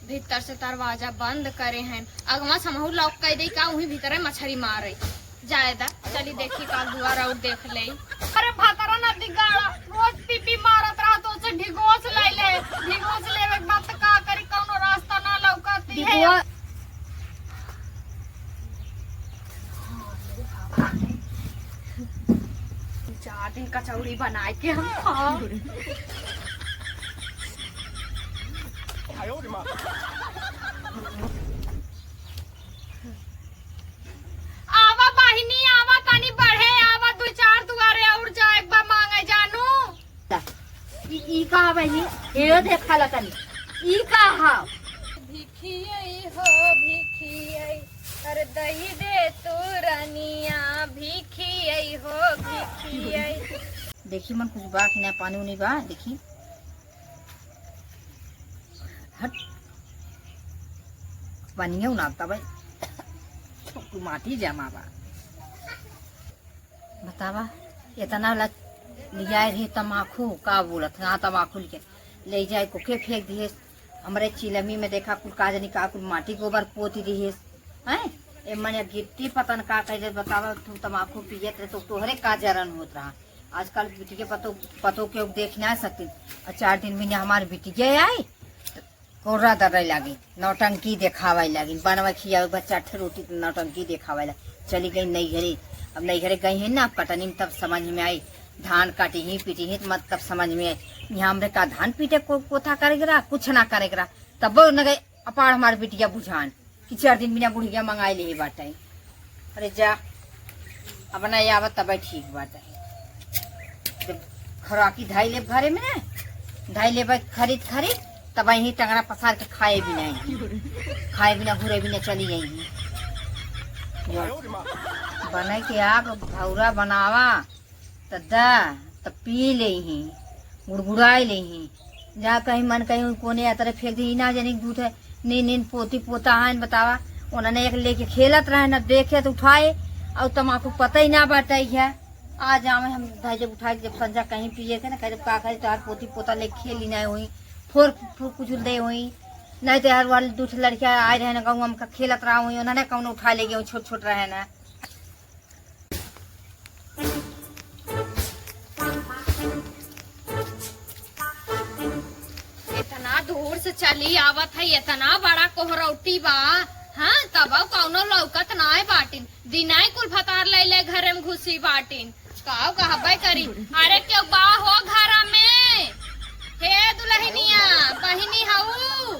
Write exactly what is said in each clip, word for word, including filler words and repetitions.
भीतर से दरवाजा बंद करे हैं। अगवा से हमहू lock कइ देई का, उही भीतरे मछरी मारे। जाए दा, चली देखी का दुआर और देख लेई। अरे भतरा नदी गाड़ा, रोज पी पी मारत रहा, तो उसे ढिगोस ले ले। ढिगोस लेवे के बाद तो का करी, कौनो रास्ता ना लौकत है। ढिगोस। चार दिन कचौड़ी बनाए के हम खाओ। आवा बहिनी, आवा, तनी बढ़े आवा, दू चार दुआरे और जाए बा मांगे जानू। ई, ई का बहिनी? एयो देखा ला तनी। ई का हा? भिखियै हो भिखियै, अरे दई दे तू रनिया, भिखियै हो भिखियै। देखी मन कुछ बा कि ना, पानी उनी बा, देखी। हट। पनिया उनारता भाई। माटी जमा बा। बतावा, इतना ला लियाए रही तमाखू, का बोलत है? हाँ, तमाखू लेके ले जाए को के फेंक दिए। हमरे चिलमी में देखा कुल का जानी का कुल माटी गोबर पोती दिए। हैं? ए मने गिट्टी पतन का कह दे, बतावा, तू तमाखू पियत रहे तो तोहरे का जरन होत रहा। आजकल बिटिया पतो, पतो के देख ना सकती। और चार दिन में हमारे बिटिया आई, कोर्रा दर्रे लागी, नौटंकी देखावे लागी, बनवे खियावे बच्चा ठे रोटी त नौटंकी देखावे लागी। चली गई नैहरे। अब नैहरे गई है ना, अब कटनी में तब समझ में आई, धान काटी ही पीटी ही त मत तब समझ में आई। यहाँ हमरे का धान पीटे को कोथा करे के रहा, कुछ ना करे के रहा। तब न गई अपार हमार बिटिया बुझान कि चार दिन बिना बुढ़िया मंगाई ले बाटे। अरे जा, अपना आवत तबे ठीक बाटे। जब खुराकी धाई लेब घरे में ना, धाई लेब खरीद खरीद, तब यहीं टंगरा पसार के खाए भी नहीं, खाए बिना घुरे बिना चली जाएंगी। बने के आग भौरा बनावा, त दा, त पी लेही, गुड़गुड़ाए लेही। जा कहीं मन कहीं कोने अतरे फेंक दी, ना जानी दूध है, नीन नीन पोती पोता है, बतावा। उन्होंने एक लेके खेलत रहे, न देखे त उठाए, और तमाकू पता ही ना बाटे है। आ जावे हम धाई जब उठाए के जब संझा कहीं पिए के ना, कहे जब का करे, तोहार पोती पोता लेके खेली ना होई, फोर फूर कुचुल दे होई, नहीं तो यार वाले दूठ लड़किया आए रहे ना गाँव में, खेलत रहा हुई, उन्होंने कौन उठा ले गए, छोट छोट रहे ना। इतना दूर से चली आवत है, इतना बड़ा कोहरौटी बा, हाँ, तब कौनो लौकत नाय बाटिन। दिनाई कुल भतार ले ले घरे में घुसी बाटिन, काव कहबे करी। अरे क्यों बा हो घर में? हे दुल्हनिया, बहिनी हऊ,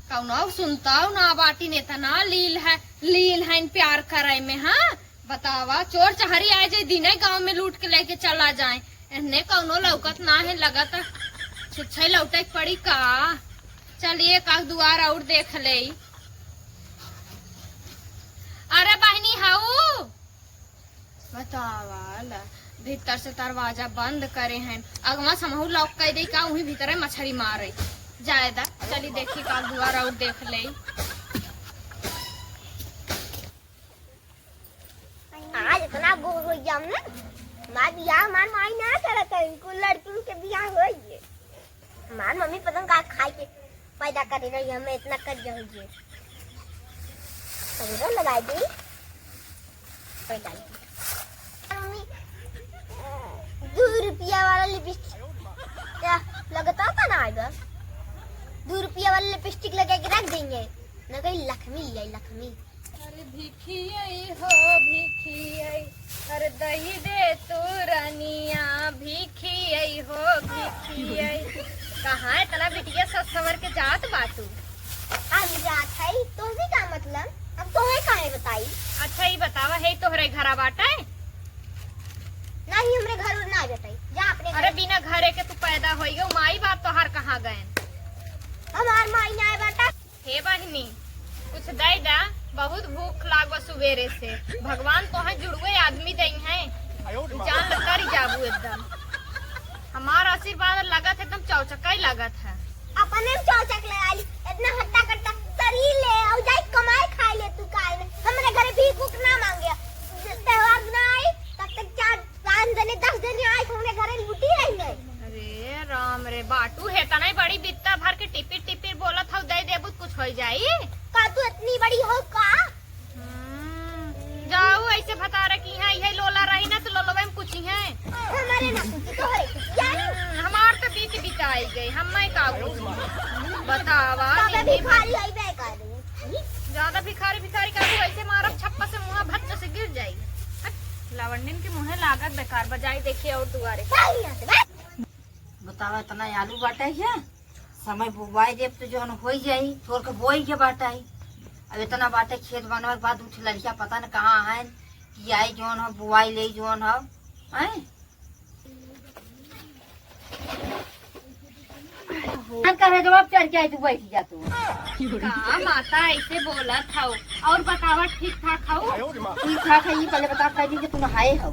कौनो सुनताऊ ना बाटिन, इतना लील है, लील है प्यार करे में, हाँ। बतावा, चोर चहरी आए जाए, दिने गांव में लूट के लेके चला जाए, एहने कौनो लौकत ना है, लगत छुच्छे लौटे के पड़ी का। चलिए, का दुआर और देख ले। अरे बहिनी हऊ, बतावा ला, भीतर से दरवाजा बंद करे हैं, अगवा समहू lock कर दे का, वहीं भीतर मछरी मारे। जाए दा, चली देखी का दुआर और देख ले। आज इतना गोर हो गया हमने। हमार बियाह हमार माई ना करत है, इनको लड़किन के बियाह होइए। हमार मम्मी पता न का खाए के पैदा करे रही, हमें इतना कर जाओगे। सगरो लगाई दी, पैदा दी। मम्मी, दो रुपया वाला लिपस्टिक, क्या लगता था ना आएगा? दो रुपया वाला लिपस्टिक लगा के रख देंगे, न कहीं लक्ष्मी ले आई, लक्ष्मी। अरे भिखियै हो भिखियै, अरे दही दे तू रनिया, भिखियै हो भिखियै। कहाँ इतना बिटिया सज संवर के जात बाटू? हम जात है, तोहसे का मतलब? हम तोहे काहे बताई? अच्छा, ई बतावा, है तोहरे घरा बाटे? नहीं, हमरे घर उर ना बेटाई, जा अपने अरे घर। बिना घरे के तू पैदा होई गयो, माई बाप तोहार कहाँ गए? हमार माई ना बेटा। हे बहिनी, कुछ दे दा, बहुत भूख लाग बा सुबेरे से। भगवान तोहे जुड़ुए आदमी दई हैं, जान ल करी जाबू एकदम। हमार आशीर्वाद लगत है, एकदम चौचकाई लगत है। अपने में चौचक लगा ली, इतना हट्टा कट्टा शरीर ले, और जाई कमाए खाए ले तू काहे में। हमरे घरे भीख उख ना मांगे, त्योहार ना आई, तब तक चार पाँच जने, दस जने आए तो हमरे घरे लूटी रही है। अरे राम रे, बाटू है तना बड़ी बित्ता भर के टिपिर टिपिर बोलत हौ, दे देबू त कुछ होइ जाई। का तू इतनी बड़ी हो का? हम्म, जाऊ ऐसे भतारा की यहाँ, इहे लोला रही ना तो लोलवे में कुछ ही है। हमारे ना कुछ तो है, जानी? हम्म, हमार तो बीत बिताई गई, हम मैं का कुछ बतावा, तबे भिखारी होइबे करू। ज्यादा भिखारी, भिखारी का तू ऐसे मारब छप्पा से मुँह भच्च से गिर जाई। हट, लावंडिन के मुँहे लागत बेकार, बजाई देखिए और दुआरे। चल यहाँ से, बस। बतावा, इतना आलू बाटे है, समय बुआई देब तो जौन होइ जाई, तोर के बोई के बाटे। अब इतना बाटे, खेत बनवा के बाद उठ लड़किया पता न कहाँ है कि आई जौन हो बुआई ले जौन हो, हैं? हम कहे जवाब चढ़ के आई, तू बैठ जा तू। का माता ऐसे बोलत हौ? और बतावा, ठीक ठाक हौ? ठीक ठाक है, ये पहले बता, कह दी कि तू नहाए हौ।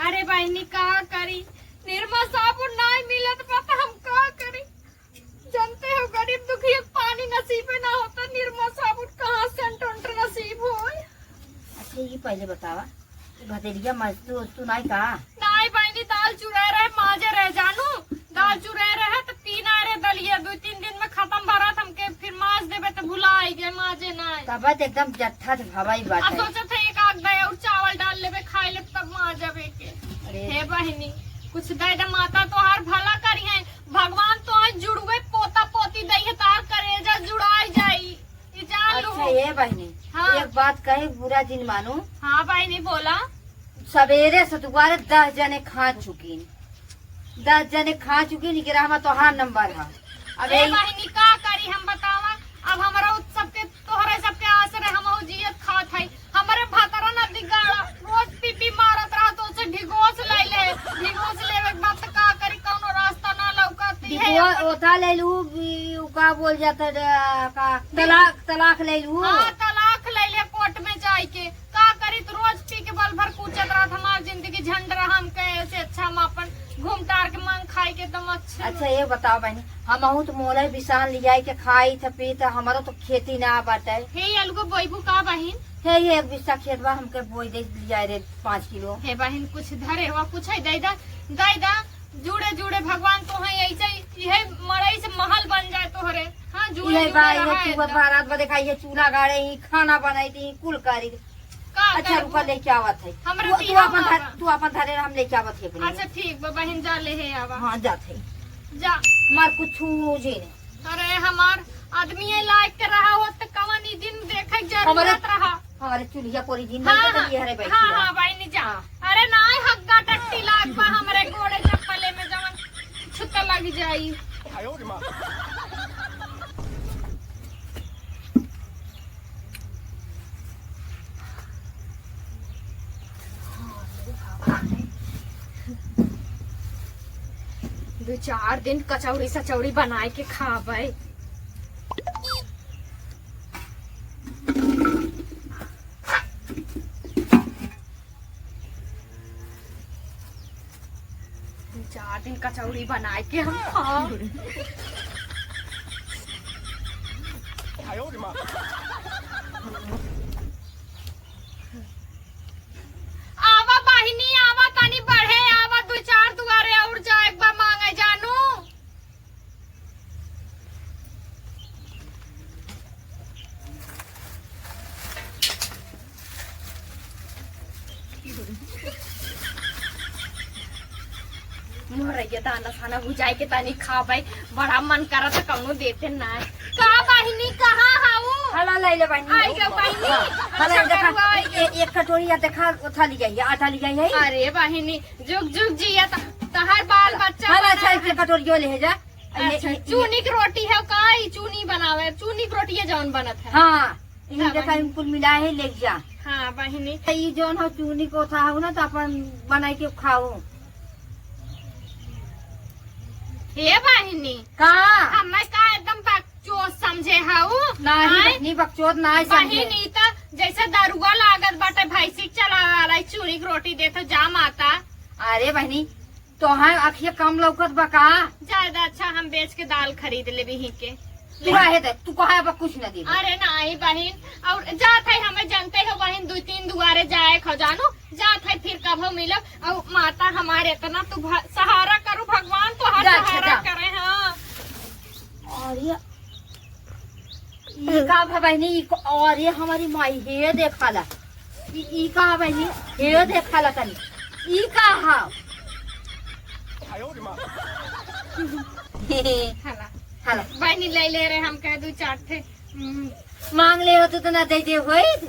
अरे बहिनी, का करी, निरमा साबुन नाई मिलत बा, त हम का करी? जानते हो, गरीब दुखिया के पानी नसीबे ना होता, निरमा साबुन कहाँ से अंट उंट नसीब होय? अच्छा, ये पहले बतावा कि भदेरिया मस्तू उस्तू नाई का? नाई बहिनी, दाल चुराए रहे, माजे रहे जानू, दाल चुराए रहे त पीना रहे दलिया, दो तीन दिन में खत्म भरत हमके, फिर माज देबे त भुलाई गए, माजे नाई। तब तो एकदम जत्था से भवाई बात अब है। सोचत है एक आध दे और चावल डाल लेबे, खाए लेब तब माजबे के। अरे। हे बहिनी, कुछ दे दे, माता तोहार भला करी है, भगवान तोहार जुड़ुए पोता पोती दई है, तार करेजा जुड़ाई जाई। ई जान लू। अच्छा, ये बहिनी, हाँ। एक बात कहे, बुरा जिन मानू। हाँ बहिनी, बोला। सवेरे से दुआरे दस जने खा चुकी, दस जने खा चुकी, निकरा हमा तोहार नंबर है। अब ए यही बहिनी, का करी हम बतावा, अब हमरा उ सबके, तोहरे सबके आसरे हमहू जियत खात है। हमरे भतरा ना दिगाड़ा, रोज पीपी मारत रहा, तो उसे डिगोस ले ले, डिगोस लेवे के बाद त का करी, कौनो रास्ता ना लौकत है। डिगोस ओथा ले लू, बी-, उ का बोल जाता है, का, तलाक, तलाक ले लू। हाँ, तलाक ले ले कोर्ट में जाई के। का करी, तो रोज पी के बल भर कूचत रहत, हमार जिंदगी झंड रहा, हमके ऐसे अच्छा हम अपन घूम टार के मांग खाई के एकदम अच्छे अच्छा, रहे। ये बताओ बहिनी, हमहू तो मोले बिसान लियाई के खाई थे, पी थे, हमारो तो खेती ना बाटे। हे, अलगो बोइबू का बहिन? हे, ये एक बिस्सा खेत बा, हमके बोई दे लियाए रे पाँच किलो। हे बहिन, कुछ धरे हुआ, कुछ है, दे दा, दे दा। जुड़े जुड़े भगवान तोहे ऐसे, इहे मड़ई से महल बन जाए तोहरे। हाँ, जुड़े इहे जुड़े बा, इहे रहा तू एकदम। बारात बा, देखा, ये चूल्हा गाड़े ही, खाना बनाई थी, कुल करी। का अच्छा, करबू? रुका, लेके आवत है। हमरा तू, तू बियाह अपन बा। धर, तू अपन धरे, हम लेके आवत है अपने। अच्छा, ठीक बा, बहिन, जा ले है आवा। हाँ, जात है। जा। मार कुछ छू जे ने। अरे, हमार आदमी ये लायक के रहा होत, त कवन ई दिन देखे के हमरे जरूरत रहा? हमारे चूल्हिया कोरी जिंदा हाँ, के हाँ, लिए हरे बैठी हाँ, बा। हाँ, बहिनी जा। हाँ। अरे नाय हग्गा टट्टी लाग बा हमरे गोड़े चप्पले में जवन छुत्ता लग जाई। दो चार दिन कचौड़ी सचौड़ी बनाए के खाबे। दो चार दिन कचौड़ी बनाए के हम खाब। आवा बहिनी, आवा, तनी बढ़े आवा, दो चार दुआरे और जाए बा मांगे जानू। मोहरैया दाना साना भुजाए के तनी खाबै, बड़ा मन करत कौनो देते ना। का बहिनी, कहाँ हऊ? हला ले ले बहिनी। आई गो बहिनी। हाँ, हला अच्छा, देखा, करुआ आई गो। ए-, एक कटोरी या देखा, ओथा लिया है, आटा लिया है। अरे बहिनी, जुग जुग जिया, त-, तहार बाल बच्चा हला, अच्छा, बना एक कटोरी जो ले जा। ये, अच्छा, ये, ये चूनी की रोटी है का? ई चूनी बनावे, चूनी की रोटी है जौन बनत है। हाँ, इन्हीं हाँ, देखा, बहिनी। इनकुल मिला है, ले जा। हाँ, बहिनी। तो ई जौन हो चूनी को था हो ना, तो अपन बनाई के खाओ। हे बहिनी। का? हमें का एकदम बकचोद समझे हऊ? नाही, आय? बहिनी, बकचोद नाही समझे। बहिनी, त जैसे दरुआ लागत बाटे, भैंसी के चलावे वाला, ई चूनी की रोटी देत हो, जा माता। अरे बहिनी, तोहार अखिया कम लौकत बा का? ज्यादा अच्छा हम बेच के दाल खरीद लेबे ही के। तू रहे दे, तू कहा अब कुछ न देबे। अरे नाही बहिन, और जात है, हमें जानते हो बहिन, दो तीन दुआरे जाए खो जानू, जात है फिर कभो मिलब। और माता हमारे इतना तू भ-, सहारा करू, भगवान तोहार जा, अच्छा, सहारा जा। करे, हाँ। और ये का भा बहिनी, ई क-, अरे हमारी माई, हे देखा ला। ई, ई का बहिनी, हे देखा ला तनी। ई का हा? हाला। हाला। बहिनी ले ले रहे, हम कह दू चार ठे। हम्म। मांग ले हो तो, तो ना दे दे होई।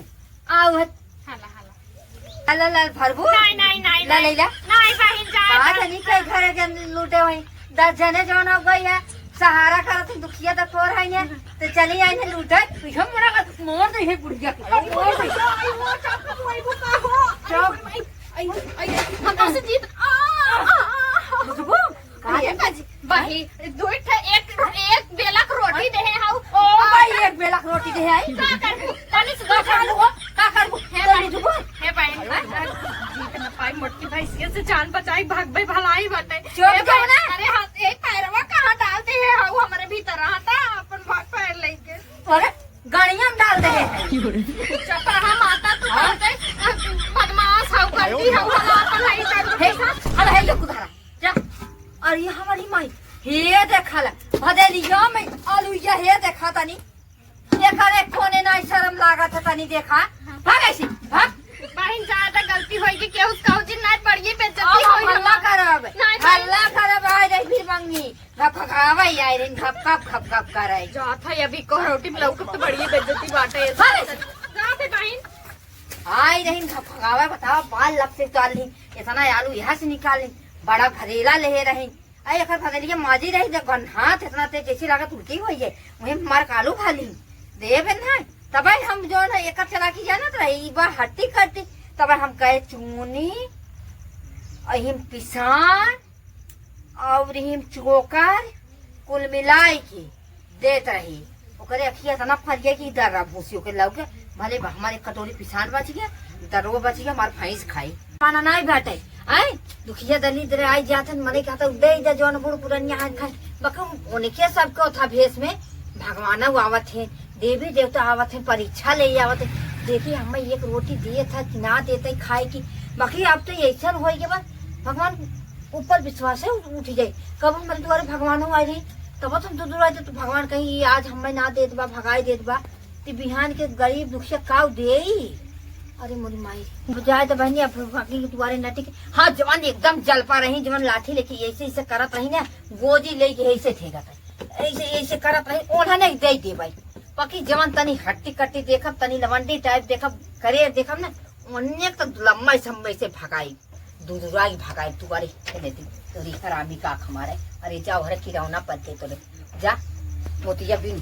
आओ हट। हाला, हाला। ला, ला, ला, भरबू? नहीं, नहीं, नहीं, ला, नहीं। ले ला। नहीं, बहिन, जाए का दे। जनी के घर के लूटे होई। दस जने जौन हो गई है, सहारा करत ही दुखिया तो तोर है ने, तो चली आई ने लूटे। तुझे मोरा का मोर दे है बुढ़िया के। मोर दे। आई, वो चाकू, आई, वो का हो? चुप। आई, आई, आई, हम तो से जीत, आ, आ, आ, आ। बुझबू? का ये है? बाजी, बाही, दो ठे, एक, एक बेलक रोटी दे है, हाउ। ओ भाई, एक बेलक रोटी दे है। का करबू? तनी से का करबू? का करबू? हे तो भाई, बुझबू? हे भाई, जीत न पाई, मोटकी भैंसिया से जान बचाई, भाग भाई भलाई बाटे। चुप हे भाई, जाओ ना। अरे हाँ, ए पैरवा कहाँ डाल दे है, हाउ हमरे भीतर आता, अपन भाग पैर लेके। अरे, गड़िया में डाल दे है। चपराहा माता तू हाँ? कहते, बदमाश हाउ, गलती हाउ, हला अपन नहीं करू। हे, अब है ये कुदारा। जा। और ये हमारी माई, हे देखा ला, भदेलिया में आलू ये हे देखा तनी, एकर एक कोने नाई शर्म लागत है तनी देखा, भाग ऐसी, भाग। बहिन ज्यादा गलती होई कि केहू कहू जी नाई पड़िए बेइज्जती अब होई हल्ला हमार। करब, नाई पड़ी। हल्ला करब, आए रही फिर मंगी, घप घप आवे, आए रही घप घप घप घप करे। जात है अभी को रोटी में लौकब तो बड़िए बेइज्जती बाटे। भाग ऐसी। जात है बहिन। आई रही घप घप आवे, बताओ, बाल लप से उतार ली, इतना आलू यहाँ से निकाल ली, बड़ा भरेला ले रही, अरे एकर भदेलिया माजी रही, जब गन्हात इतना तेज जैसे लागत उल्टी होई है, वहीं मार कालू भाली देबे ना। तबे हम जौन है एकर चलाकी जानत रही, ई बा हट्टी कट्टी। तबे हम कहे चूनी, अहिम पिसान, और हिम चोकर, कुल मिलाई के देत रही। ओकरे अखिया इतना फरिया कि दर्रा भूसी ओके लौके, भले बा-, हमारे कटोरी पिसान बच गया, दर्रो बच गया, हमार भैंस खाई। खाना नाई बाटे, आए, दुखिया दलिद्र आई जात हन, मने कहता, "दे दे जौन बूढ़ पुरनिया हन खाए।" बकम उनके सबके ओथा भेष में भगवान आवत है, देवी देवता आवत है, परीक्षा ले आवत है। देखी, हमें एक रोटी दिए था कि ना देते खाए की, बाकी अब तो ऐसन होई के बा, भगवान ऊपर विश्वास है, उठ जाए। कब हम दुआरे भगवान हो आए रही, तब तो हम तो दुआरे तो भगवान कहीं, "ये आज हमें ना देत बा, भगाई देत बा।" ती बिहान के गरीब दुखिया काऊ देई? अरे मोरी माई, बुझाए तो बहनी, अब बाकी के दुआरे नटी के, हाँ, जवन एकदम जलपा रही, जवन लाठी लेके ऐसे ऐसे करत रही ना, गोजी लेके ऐसे ठेकत रही, ऐसे ऐसे करत रही, ओन्हा नहीं दे दे भाई। बाकी जवन तनी हट्टी कट्टी देखब, तनी लवंडी टाइप देखब, करेर देखब ना, ओन्ने तो लम्बा से हम ऐसे भगाई। दुदुराई भगाई दुआरे खेले दी, तोरी हरामी का खमारे। अरे जाओ, हरे किरौना पत्ते तोरे, जा, मोतिया बिन